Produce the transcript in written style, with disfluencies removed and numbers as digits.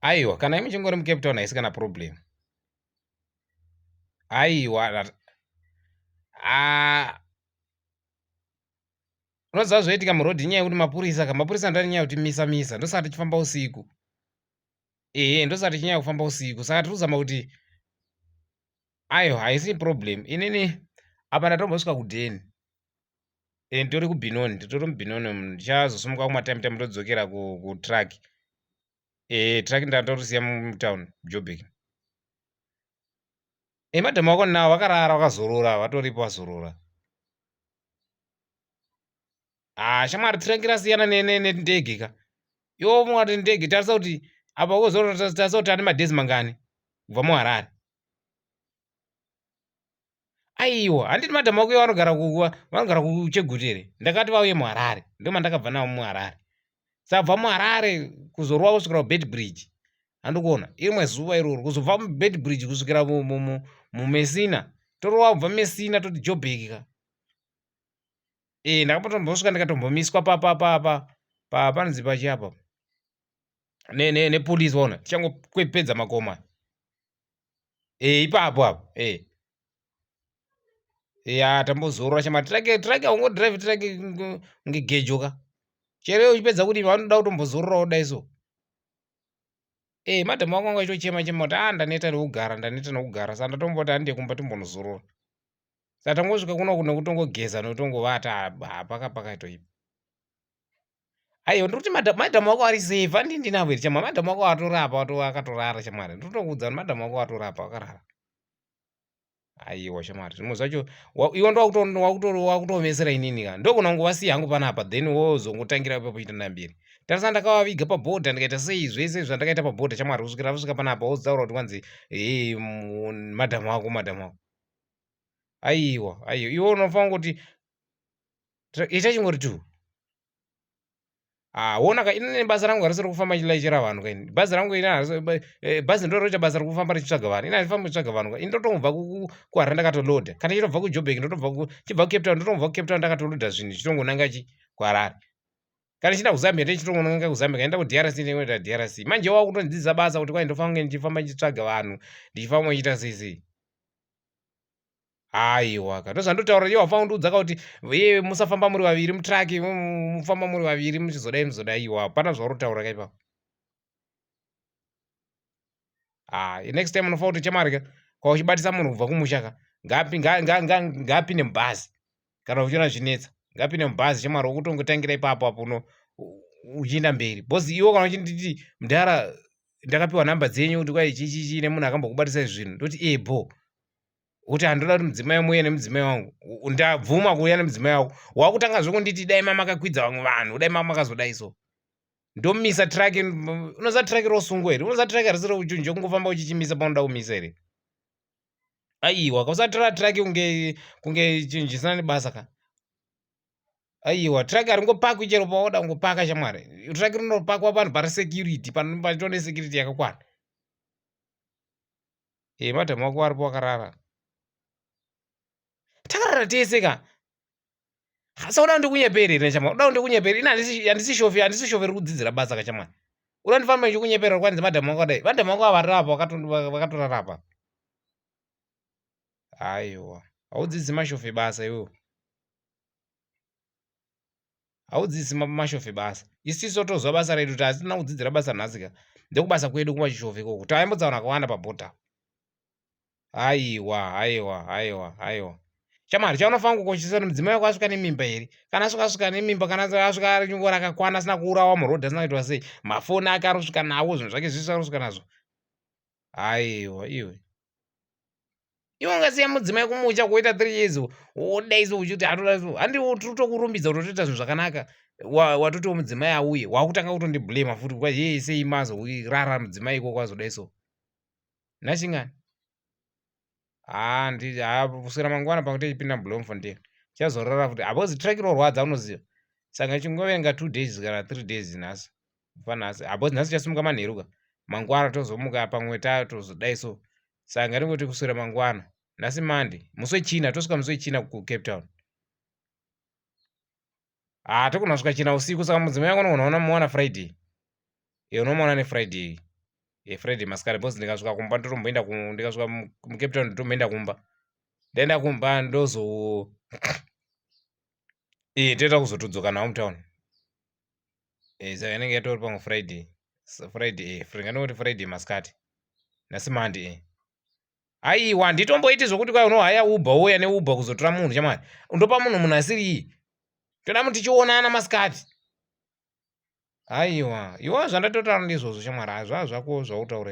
Aiwa, kana imi chingori muCape Town haisi kana problem. Aiwa, ah, unoziva zvoitika muroad inyaya yekuti mapurisa ka mapurisa ndo anyanya kuti misa misa ndosaka tichifamba usiku. Ehe, ndosaka tichinyanya kufamba usiku saka tiri kuzama kuti aiwa haisi problem inini apa ndatombosvika kudheni e, nditori kubinoni nditori mubinoni umu ndichazosimuka kumatime time ndodzokera kutruck e, truck ndatorisiya mutown Joburg e, madhamu wako nawo vakarara vakazorora vatoripo vazorora ah shamwari truck rasiyana nendege ka iwo mungati ndege tarisa kuti apa tarisa kuti ane madhezi mangani kubva muharare aiwa handiti madhamu ako vanogara vanogara kuchegutu here ndakati vauye muharare ndomandakabva navo muharare sabva muharare kuzorova kusvikira kubed bridge handikuona irimwe zuva iroro kuzobva mubed bridge kusvikira mumesina torova kubva mesina toti jobek ka e ndakatombosvika ndikatombomiswa pa panonzi pachi apa nepolice waona tichangopedza makoma e ipapo apo e ya tambozorora chama truck truck haungodrive truck kunge gejo ka chero uchipedza kuti vanoda kutombozororawo dai so e madhamu wangu anga achitochema chema kuti a ndaneta nekugara ndaneta nekugara saka ndatomboti handie kumba timbonozorora saka tangosvika kuno nekutongogeza nekutongovata hapaka pakatoipa aiwa ndiri kuti madhamu ako ari safe handi ndinavo here chama madhamu ako atorapa akatorara chamwari ndiri kutokuudza kuti madhamu ako atorapa akarara aiwa shamwari zvimwe zvacho iwe ndowakutoomesera inini ka ndogona kungovasiya hangu panapa then wozongotangira ipapo ita ndambiri tarisa ndakavaviga pabhodha ndikaita sei zvese zvandakaita pabhodha shamwari kusvikira vasvika panapa wozotaura kuti kwanzi e madhamu ako madhamu ako aiwa aiwa iwe unofanira kuti ita chingori two Ah, wona ka inini basa rangu harisi rekufamba ndichilaichera vanhu ka ini bhazi rangu ini eh, bhazi ndo roita basa rekufamba richitsvaga vanhu ini handifambi kutsvaga vanhu ka ini ndotongobva kuharare ndakatoloda kana chitobva kujobek ndotobva chibva kucape town ndotongobva kucape town ndakatoloda zvinhu chitongonanga chi kuharare kana chienda kuzambia ndechitongonanga kuzambia kana enda kudrc ndinoenda drc manje wakutondidzidzisa basa kuti kwai ndofanira kunge ndichifamba ndichitsvaga vanhu ndichifamba ndichiita sei sei Aiwa ka ndozvandotaura iye wafanira kundiudza ka kuti iye musafamba muri vaviri mutraki mufamba muri vaviri muchizodai muzodai iwa hapana zvauri kutaura ka ipapo ah next time unofanira kuti chamari ka kwa uchibatisa munhu kubva kumusha ka ngaapinde mubhazi kana uchiona zvinetsa ngaapinde mubhazi chamari wokutongotangira ipapo apo uno uchienda mberi bcause iwo kana uchinditi mudhara ndakapiwa nhamba dzenyu kuti kwai chichichi nemunhu akambokubatisa zvinhu ndoti e bho kuti handoda kuti mudzimai muuye nemudzimai wangu ndabvuma kuuya nemudzimai wako wakutanga zvekunditi dai mamakakwidza vamwe vanhu dai mamakazodai so ndomisa truck unoziva truck rosungwa here unoziva truck harisi rekuchunje kungofamba uchichimisa paunoda kumisa here aiwa kausatora truck kunge kunge chinhu chisina nebasa ka aiwa truck haringopakwi chero paoda kungopaka shamwari truck rinopakwa panhu pari security panotoone security yakakwana e madam wako aripo wakarara takarara tese ka sa uda ndikunyepere here chamwari uda ndikunyepere ini handisi shofe handisi shofe riri kudzidzira basa ka chamwari uda ndifamba ndichikunyepera kwanzi madam wako adai madam wako avarapa vakatorara apa aiwa haudzidzi mashofe basa iwewe haudzidzisi mashofe basa isisu toziva basa redu kuti hatina kudzidzira basa nhasi ka ndekubasa kwedu kumachishofe ikoko taimbodza vanhu vakawanda pabhodha aiwa aiwa aiwa aiwa shamwari chaunofanira kukoshesa kuti mudzimai wako asvika nemimba here kana asvika asvika nemimba kana asvika ari nyungora akakwana asina kuurawa murodhi asina kuitwa sei mafoni ake arosvika nawo zvinhu zvake zvese arosvika nazvo aiwa iwe iwe ungasiya mudzimai kumucha kuita 3 years wodai so uchiti hatoda so handi tiri kutokurumbidza kuti utoita zvinhu zvakanaka watotiwo mudzimai auye wakutanga kutondiblema futi kwa yee sei mazorara mudzimai ikoko azodai so nhachingani haa ndi haa kuswera mangwana pangu tichipinda muBloemfontein chazorara futi hapozi truck rorwadza unoziva saka chingovenga 2 days kana 3 days nhasi kubva nhasi hapozi nhasi chasimuka manheru ka mangwana tozomuka pamwe tatozodai so saka ngatingoti kuswera mangwana nhasi mande musi wechina tosvika musi wechina kucape town haa togona kusvika china usiku saka mudzimai wangu unogona muona friday iye unomuona nefriday Friday masikati, because ndikasvika kumba ndotomboenda, ndikasvika muCape Town ndotomboenda kumba. Ndaenda kumba ndozo toita kuzotodzoka nawo mutown. Saka inenge yatori pamwe Friday. Friday, ngandingoti Friday masikati. Nhasi Monday. Aiwa, handitomboiti zvokuti kwai unohaya Uber, wouya neUber kuzotora munhu. Shamwari, ndopa munhu asiri iye. Toda kuti tichionana masikati. Aiwa, iwewe zvandatotaura ndizvozvo, shamwari. Hazvaa zvako zvautaura.